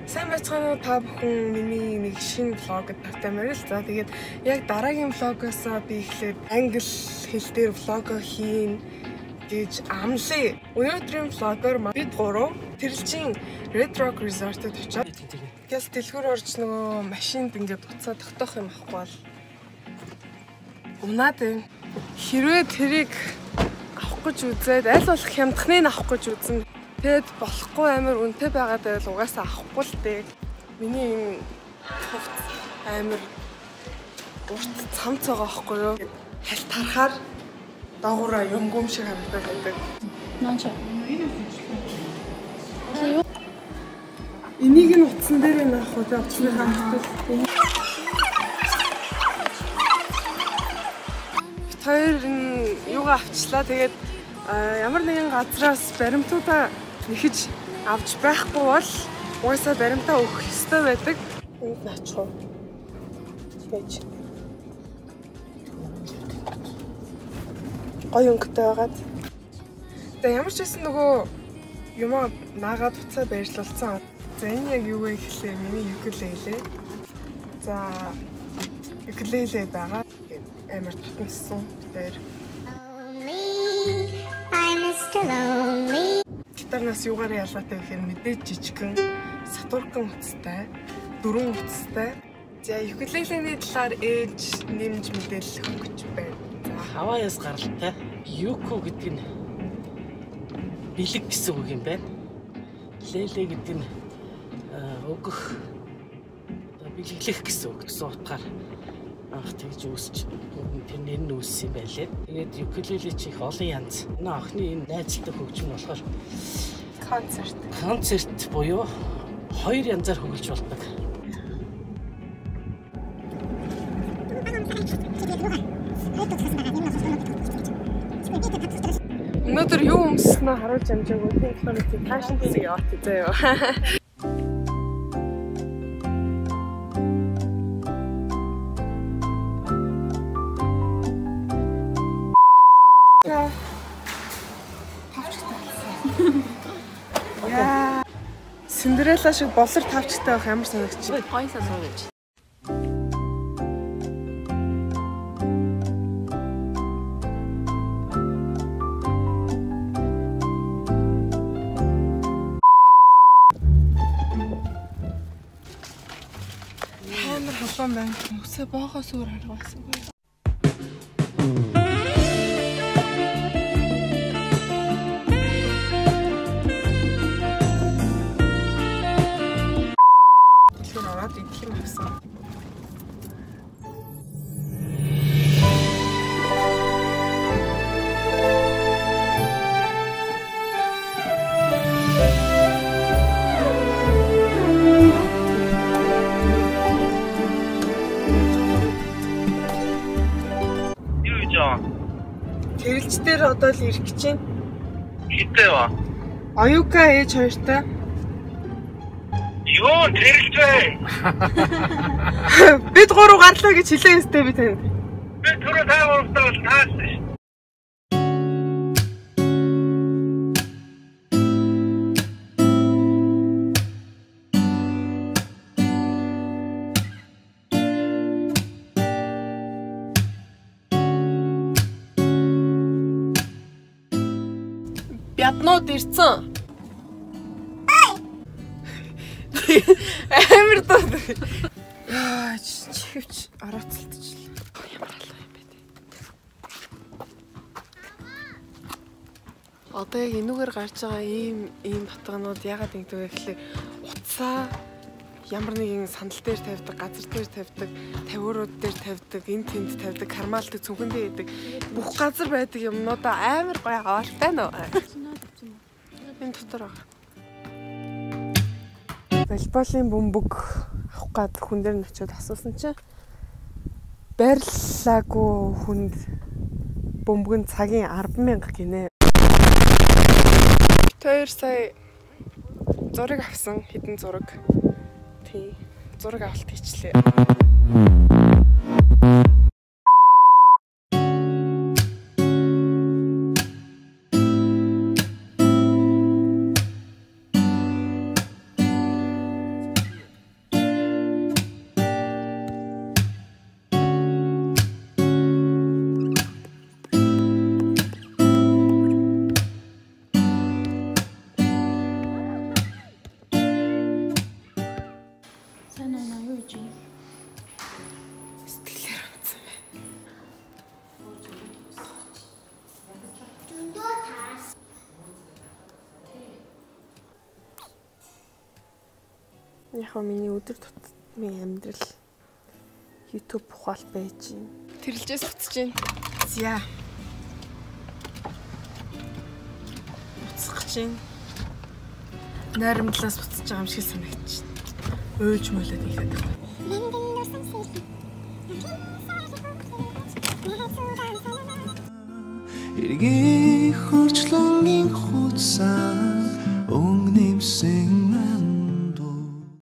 Сайн байцгаана уу та бүхэн миний нэг шинэ влогод тавтай морил. За тэгээд яг дараагийн влогоос би эхлээд англи хэл дээр влого хийн гэж амлая. Өнөөдрийн влогоор бид гурав Тэрэлжийн Red Rock Resort-д очиод тэгэл дэлгүүр орж нөгөө машинд ингээд уцаа тогтоох юм ахгүй бол унаад байна. Хэрвээ тэрийг авах гэж үзээд аль болох хямдхныг авах гэж үзнэ. Тэгэд болохгүй амар үнэтэй байгаад байвал угаасаа авахгүй л дээ. Миний энэ хувц амар урт цамц байгаа байхгүй юу? Хальт харахаар доогоороо юмгүм шиг харагдаад байдаг. Наач. Энийг нь утсан дээр нь авах уу? Тэ утсны харагдал. Бид хоёр энэ юугаа авчлаа. Тэгээд ямар нэгэн газраас баримтуудаа нэхэж авч байхгүй бол угаасаа баримтаа өгөх ёстой байдаг. Энд наачих уу? Байж. Гоё өнгөтэй байгаад. За ямар ч байсан нөгөө юмаа наагаад уцаа байрлуулсан. За энэ яг юу вэ гэхлээр миний ukulele. За ukulele байгаа. Амар татнасан битээр. Гитарнаас юугаар ялгаатай гэхээр мэдээж жижигхэн сатуркан утастай, дөрвөн утастай. За ukulele-ний талаар ээж нэмж мэдээлэл өгөх гэж байна. За Хавайас гаралтай юко гэдэг нь бэлэг гэсэн үг юм байна. Леле гэдэг нь өгөх, одоо бэлэглэх гэсэн үг гэсэн утгаар анх тэгж үүсч тэр нэр нь үүссэн юм байлээ. Тэгээд ukulele чи их олон янз. Манай охины энэ найзалтай хөгжим нь болохоор концерт. Концерт буюу хоёр янзаар хөгжиж болдог. Өнөөдөр юу өмсснөө харуулж амжаагүй. Тийм болохоор тийм фэшн хэсэг яваад заяа. Яа. Синдерелла шиг болор тавчтай байх ямар санагч. Гоё санагч. Амар халуун байна. Үсээ боогоос өөр арга байсангүй. Тэрэлж дээр одоо л ирэх гэж байна. Хитээ ба. Оюука ээж хоёртай. Юу тэрэлж бай. Бид гурав гарлаа гэж хэлээ өстэй би танд. Би түрүү та гуравтаа бол таасан ш. Яднууд ирсэн. Амар дуу. Яа, чихвч ороцолтчихлаа. Ямар халуун юм бэ те. Одоо яг энүүгээр гарч байгаа ийм батганууд яагаад ингэдэг вэ гэхлээр утсаа ямар нэгэн сандал дээр тавьдаг, газар дээр тавьдаг, тавиурууд дээр тавьдаг, энэ тэнд тавьдаг, кармалдаг, цүнхэн дээр идэг. Бүх газар байдаг юмнуудаа амар гоё аваалтай нөө. Энэ дотор байгаа. Волейболын бөмбөг авах гад хүн дээр нь очиод асуусан чинь байрлалаагүй хүнд бөмбөг нь цагийн 10,000 гинэ. Бид хоёр сая зураг авсан, хэдэн зураг. Тий. Зураг авалт хийчлээ. Яг миний өдөр тутмын амьдрал YouTube ухаал байж байна. Тэрэлжээс буцаж байна. За. Буцах гэж байна. Найрамдлаас буцаж байгаа юм шиг санагдчих. Уйлж муулаад ихэд байна. Эргийн хөрчлөнгийн хуцаа өнгө нэмсэн.